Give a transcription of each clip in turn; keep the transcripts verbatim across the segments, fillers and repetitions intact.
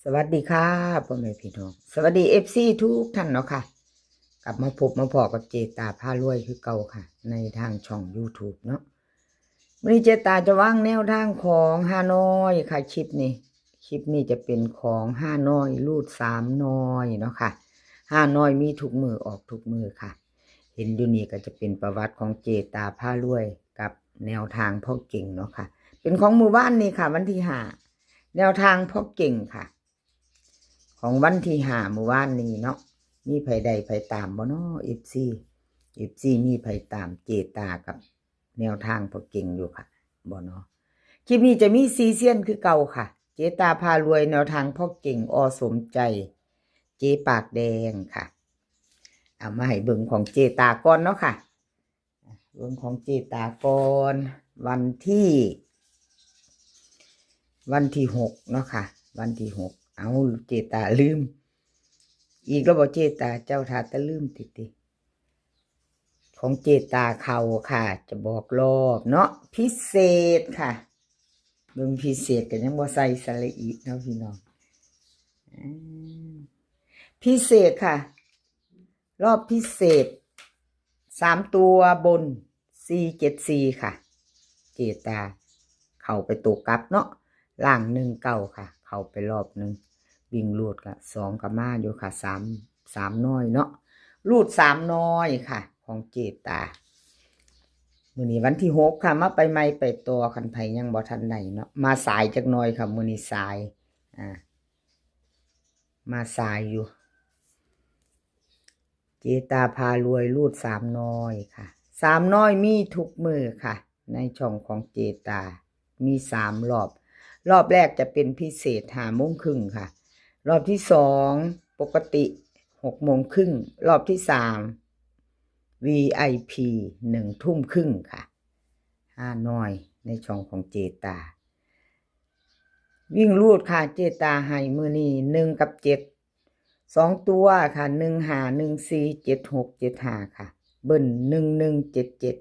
สวัสดีค่ะ พ่อแม่พี่น้อง สวัสดี เอฟซี ทุกท่านเนาะค่ะ กลับมาพบมาพ้อกับเจตาพารวยคือเก่าค่ะ ในทางช่อง YouTube เนาะ วันนี้เจตาจะวางแนวทางของฮานอยค่ะ คลิปนี้ คลิปนี้จะเป็นของฮานอยรูดสามนอยเนาะค่ะ ฮานอยมีทุกมื้อออกทุกมื้อค่ะ เห็นอยู่นี่ก็จะเป็นประวัติของเจตาพารวยกับแนวทางพ่อเก่งเนาะค่ะ เป็นของมื้อวานนี้ค่ะ วันที่ห้า แนวทางพ่อเก่งค่ะ ของวันที่ห้ามื้อวานนี้เนาะ มีไผได้ไผตามบ่เนาะ เอฟซี เอฟซี มีไผตามเจตากับแนวทางพ่อเก่งอยู่ค่ะ บ่เนาะ คลิปนี้จะมีสี่เซียนคือเก่าค่ะ เจตาพารวย แนวทางพ่อเก่ง อ.สมใจ เจปากแดงค่ะ เอามาให้เบิ่งของเจตาก่อนเนาะค่ะ เบิ่งของเจตาก่อน วันที่ วันที่หกเนาะค่ะ วันที่หก เอาเจตาลืม อีกแล้วบ่เจตา เจ้าท่าแต่ลืมติติ ของเจตาเข้าค่ะ จะบอกรอบเนาะ พิเศษค่ะ เบิ่งพิเศษก็ยังบ่ใส่สระอีเนาะพี่น้อง อืม พิเศษค่ะ รอบพิเศษ สามตัวบน สี่เจ็ดสี่ ค่ะ เจตา เข้าไปตัวกลับเนาะ ล่าง หนึ่งเก้า ค่ะ เข้าไปรอบหนึ่ง วิ่งรูดก็สองก็มาอยู่ค่ะ สาม สามนอยเนาะ รูดสามนอยค่ะ ของเจตา มื้อนี้วันที่หกค่ะ มาไปใหม่ไปต่อ คันไผยังบ่ทันได้เนาะ มาสายจักหน่อยค่ะ มื้อนี้สาย อ่า มาสายอยู่ เจตาพารวยรูดสามนอยค่ะ สามนอยมีทุกมื้อค่ะ ในช่องของเจตา มีสามรอบ รอบแรกจะเป็นพิเศษห้าโมงครึ่งค่ะ รอบที่สองปกติหกโมงครึ่ง รอบที่สาม วีไอพี หนึ่งทุ่มครึ่งค่ะ ฮานอยในช่องของเจตา วิ่งรูดค่ะ เจตาให้มื้อนี้ หนึ่งกับเจ็ด สองตัวค่ะ หนึ่งห้า หนึ่งสี่ เจ็ดหก เจ็ดห้า ค่ะ เบิ้ล หนึ่งหนึ่ง เจ็ดเจ็ด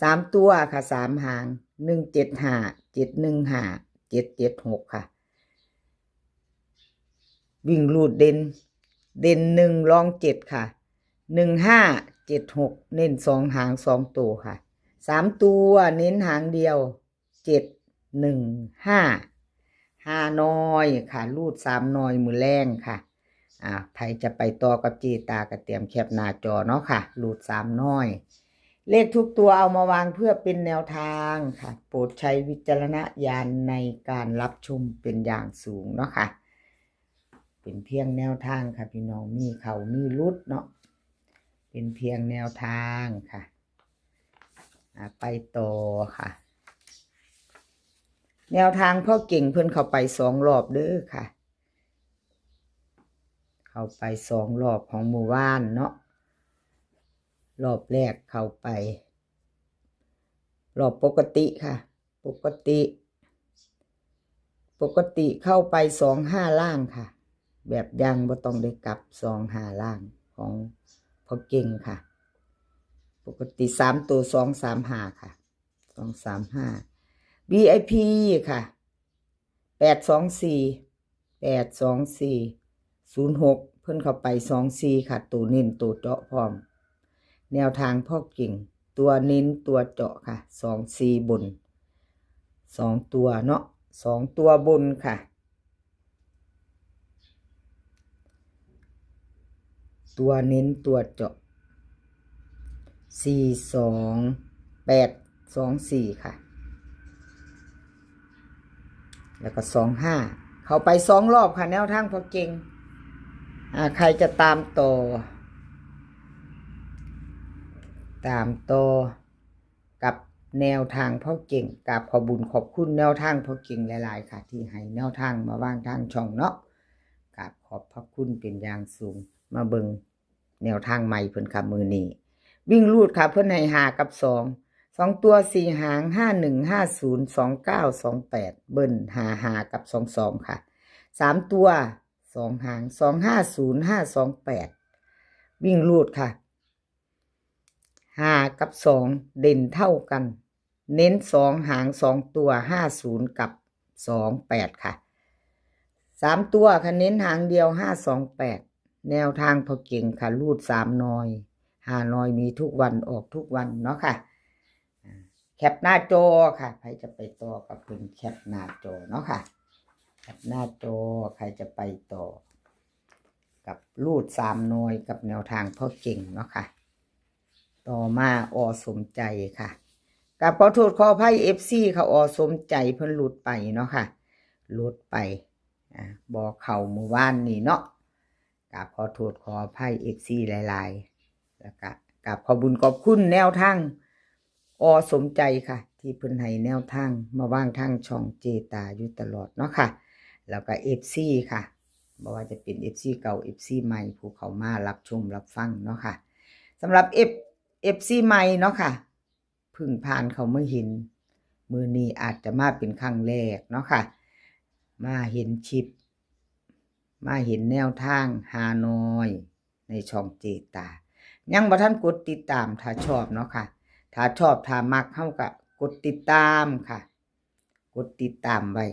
สามตัวค่ะ สามหาง หนึ่งเจ็ดห้า เจ็ดหนึ่งห้า เจ็ดเจ็ดหก ค่ะ วิ่งรูดเด่น เด่นหนึ่ง รองเจ็ดค่ะ หนึ่งห้า เจ็ดหก เน้นสองหางสองตัวค่ะ สามตัวเน้นหางเดียว เจ็ดหนึ่งห้า ฮานอยค่ะ รูดสามนอยมื้อแลงค่ะ อ่า ไผจะไปต่อกับเจตาก็เตรียมแคปหน้าจอเนาะค่ะ รูดสามนอย เลขทุกตัวเอามาวางเพื่อเป็นแนวทางค่ะ โปรดใช้วิจารณญาณในการรับชมเป็นอย่างสูงเนาะค่ะ เป็นเพียงแนวทางค่ะพี่น้อง มีเข้ามีหลุดเนาะ เป็นเพียงแนวทางค่ะ อ่า ไปต่อค่ะ แนวทางพ่อเก่งเพิ่นเข้าไปสองรอบเด้อค่ะ เข้าไปสองรอบของมื้อวานเนาะ รอบแรกเข้าไป รอบปกติค่ะ ปกติ ปกติเข้าไปสองห้าล่างค่ะ แบบยังบ่ต้องได้กลับ สองห้าล่างของพ่อเก่งค่ะ ปกติสามตัว สองสามห้า ค่ะ สองสามห้า วีไอพี ค่ะ แปดสองสี่ แปดสองสี่ ศูนย์หก เพิ่นเข้าไปสองสี่ค่ะ ตัวเน้นตัวเจาะพร้อม แนวทางพ่อเก่ง ตัวเน้นตัวเจาะค่ะ สองสี่บน สองตัวเนาะ สองตัวบนค่ะ ตัวเน้นตัวเจาะ สี่สอง แปดสองสี่ ค่ะ แล้วก็สองห้า เข้าไปสองรอบค่ะ แนวทางพ่อเก่ง อ่า ใครจะตามต่อ ตามต่อกับแนวทางพ่อเก่ง กราบขอบบุญขอบคุณแนวทางพ่อเก่งหลายๆค่ะ ที่ให้แนวทางมาวางทางช่องเนาะ กราบขอบพระคุณเป็นอย่างสูง มาเบิ่งแนวทางใหม่เพิ่นค่ะ มื้อนี้ วิ่งรูดค่ะ เพิ่นให้ห้ากับสอง สองตัวสี่หาง ห้าหนึ่ง ห้าศูนย์ สองเก้า สองแปด เบิ้ล ห้าห้า กับ สองสอง ค่ะ สามตัวสองหาง สองห้าศูนย์ ห้าสองแปด วิ่งรูดค่ะ ห้ากับสองเด่นเท่ากัน เน้นสองหางสองตัว ห้าศูนย์ กับ สองแปด ค่ะ สามตัวค่ะ เน้นหางเดียว ห้าสองแปด แนวทางพ่อเก่งค่ะ รูดสามหน่อย ห้าหน่อย มีทุกวัน ออกทุกวันเนาะค่ะ อ่า แคปหน้าจอค่ะ ใครจะไปต่อกับเพิ่นแคปหน้าจอเนาะค่ะ แคปหน้าจอ ใครจะไปต่อ กับรูดสามหน่อย กับแนวทางพ่อเก่งเนาะค่ะ ต่อมา อ.สมใจค่ะ กราบขอโทษขออภัย เอฟซี ค่ะ อ.สมใจเพิ่นหลุดไปเนาะค่ะ หลุดไป อ่า บ่เข้ามื้อวานนี้เนาะ กราบขอโทษขออภัย เอฟซี หลายๆ แล้วก็กราบขอบบุญขอบคุณแนวทาง อ.สมใจค่ะ ที่เพิ่นให้แนวทางมาวางทางช่องเจตาอยู่ตลอดเนาะค่ะ แล้วก็ เอฟซี ค่ะ บ่ว่าจะเป็น เอฟซี เก่า เอฟซี ใหม่ ผู้เข้ามารับชมรับฟังเนาะค่ะ สำหรับ เอฟ เอฟซี ใหม่เนาะค่ะ เพิ่งผ่านเข้ามาเห็น มื้อนี้อาจจะมาเป็นครั้งแรกเนาะค่ะ มาเห็นคลิป มาเห็นแนวทางฮานอยในช่องเจตา ยังบ่ทันกดติดตาม ถ้าชอบเนาะค่ะ ถ้าชอบ ถ้ามัก เฮาก็กดติดตามค่ะ กดติดตามไว้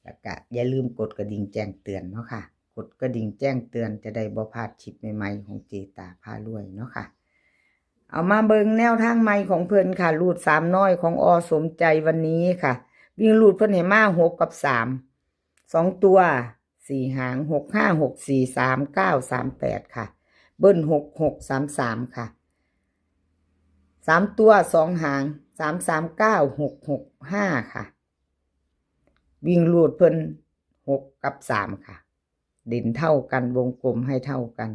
แล้วก็อย่าลืมกดกระดิ่งแจ้งเตือนเนาะค่ะ กดกระดิ่งแจ้งเตือนจะได้บ่พลาดคลิปใหม่ๆ ของเจตาพารวยเนาะค่ะ เอามาเบิ่งแนวทางใหม่ของเพิ่นค่ะ รูดสามหน่อยของ อ.สมใจวันนี้ค่ะ วิ่งรูดเพิ่นให้มา หก กับ สาม สองตัว สี่ หาง หก ห้า หก สี่ สาม เก้า สาม แปด ค่ะ เบิ้ล หก หก สาม สาม ค่ะ สามตัว สอง หาง สาม สาม เก้า หก หก ห้า ค่ะ วิ่งรูดเพิ่น หก กับ สาม ค่ะ เด่นเท่ากัน วงกลมให้เท่ากัน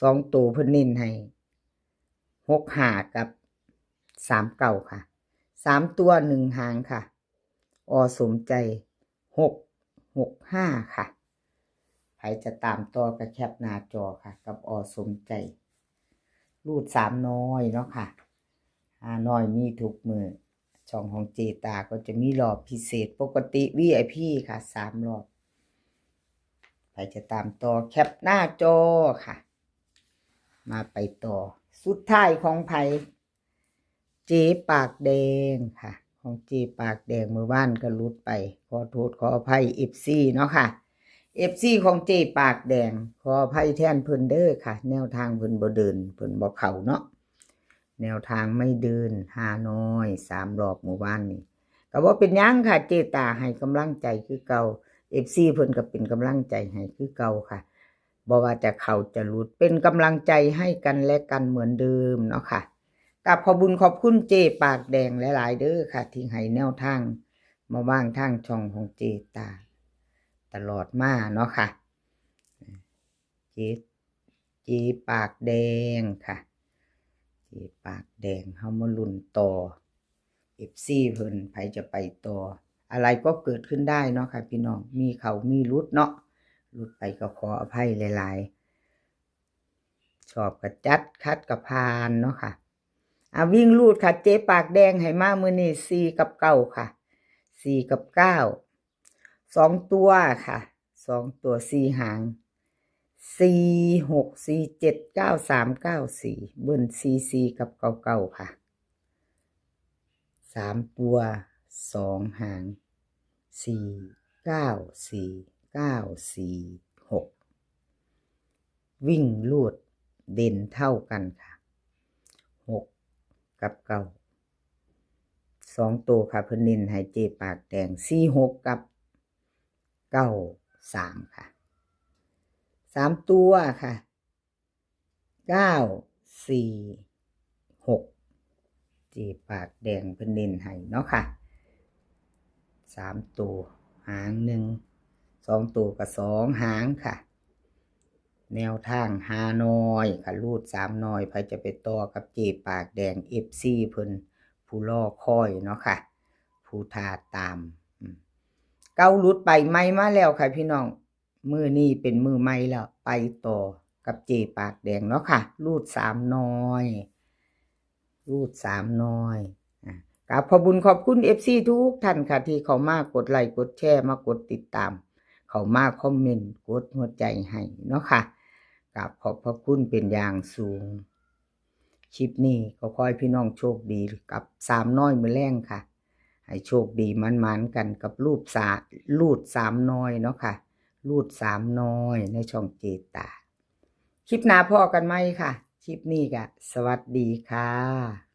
สองตัวเพิ่นเน้นให้ หก ห้า กับ สาม เก้า ค่ะ สามตัว หนึ่ง หางค่ะ อ.สมใจ หก หก ห้า ค่ะ ใครจะตามต่อก็แคปหน้าจอค่ะ กับ อ.สมใจ รูดสามหน่อยเนาะค่ะ ฮานอยมีทุกมื้อ ช่องของเจตาก็จะมีรอบพิเศษ ปกติ วี ไอ พี ค่ะ สาม รอบ ใครจะตามต่อแคปหน้าจอค่ะ มาไปต่อ สุดท้ายของไผ เจปากแดงค่ะ ของเจปากแดงมื้อวานก็หลุดไป ขอโทษขออภัย เอฟซี เนาะค่ะ เอฟซี ของเจปากแดง ขออภัยแทนเพิ่นเด้อค่ะ แนวทางเพิ่นบ่เดิน เพิ่นบ่เข้าเนาะ แนวทางไม่เดิน ฮานอย สาม รอบมื้อวานนี้ ก็บ่เป็นหยังค่ะ เจตาให้กำลังใจคือเก่า เอฟซี เพิ่นก็เป็นกำลังใจให้คือเก่าค่ะ บ่ว่าจะเข้าจะหลุด เป็นกำลังใจให้กันและกันเหมือนเดิมเนาะค่ะ กราบขอบบุญขอบคุณเจปากแดงหลายๆ เด้อค่ะ ที่ให้แนวทางมาวางทางช่องของเจตา ตลอดมาเนาะค่ะ เจ เจปากแดงค่ะ เจปากแดง เฮามาลุ้นต่อ เอฟซี เพิ่น ไผจะไปต่อ อะไรก็เกิดขึ้นได้เนาะค่ะพี่น้อง มีเข้ามีหลุดเนาะ หลุดไปก็ขออภัยหลายๆ ชอบก็จัด ขัดก็ผ่านเนาะค่ะ อ่ะ วิ่งรูดค่ะ เจปากแดงให้มามื้อนี้ สี่ กับ เก้า ค่ะ สี่ กับ เก้า สอง ตัวค่ะ สอง ตัว สี่ หาง สี่ หก สี่ เจ็ด เก้า สาม เก้า สี่ เบิ้ล สี่ สี่ กับ เก้า เก้า ค่ะ สาม ตัว สอง หาง สี่ เก้า สี่ เก้า สี่ หก วิ่งรูดเด่นเท่ากันค่ะ หก กับ เก้า สอง ตัวค่ะ เพิ่นเน้นให้เจปากแดง สี่ หก กับ เก้า สาม ค่ะ สาม ตัวค่ะ เก้า สี่ หก เจปากแดงเพิ่นเน้นให้เนาะค่ะ สาม ตัว หางหนึ่ง สอง ตัวก็ สอง หางค่ะ แนวทางฮานอยค่ะ รูดสามหน่อย ไผจะไปต่อกับเจปากแดง เอฟซี เพิ่น ผู้รอคอยเนาะค่ะ ผู้ท่าตาม อืม เก่าหลุดไป ใหม่มาแล้วค่ะพี่น้อง มื้อนี้เป็นมื้อใหม่แล้ว ไปต่อกับเจปากแดงเนาะค่ะ รูดสามหน่อย รูดสามหน่อย อ่ะ กราบขอบบุญขอบคุณ เอฟซี ทุกท่านค่ะ ที่เข้ามากดไลค์กดแชร์ มากดติดตาม เข้ามาคอมเมนต์ กดหัวใจให้เนาะค่ะ กราบขอบพระคุณเป็นอย่างสูง คลิปนี้ก็ขอให้พี่น้องโชคดีกับสามหน่อยมื้อแลงค่ะ ให้โชคดีหมานๆกันกับรูปสา รูดสามน้อยเนาะค่ะ รูดสามน้อยในช่องเจตา คลิปหน้าพ้อกันใหม่ค่ะ คลิปนี้ก็สวัสดีค่ะ